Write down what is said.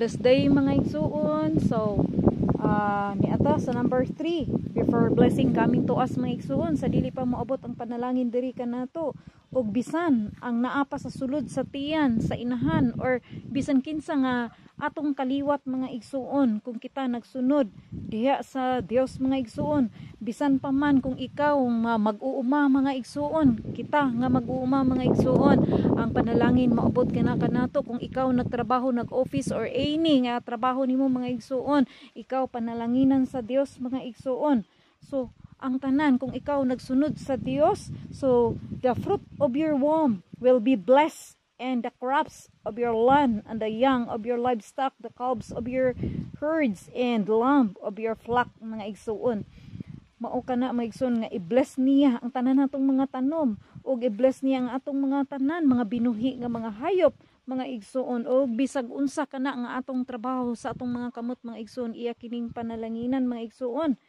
Blessed day, mga igsuon. So niata sa number 3, before blessing coming to us, mga igsuon, sa dili pa moabot ang panalangin diri kanato ug bisan ang naa pa sa sulod sa tiyan sa inahan or bisan kinsa nga atong kaliwat, mga igsuon, kung kita nagsunod diha sa Dios, mga igsuon, bisan pa man kung ikaw mag-uuma, mga igsuon, kita nga mag-uuma, mga igsuon, ang panalangin maabot kana kanato. Kung ikaw nagtrabaho, nag-office or any nga trabaho nimo, mga igsuon, ikaw panalanginan sa Dios, mga igsuon. So ang tanan, kung ikaw nagsunod sa Dios, so the fruit of your womb will be blessed, and the crops of your land and the young of your livestock, the calves of your herds and lamb of your flock, mga igsuon. Mao kana, mga igsuon, nga i-bless niya ang tanan natong mga tanom ug i-bless niya ang atong mga tanan, mga binuhi nga mga hayop, mga igsuon, og bisag unsa kana nga atong trabaho sa atong mga kamot, mga igsuon, iya kining panalanginan, mga igsuon.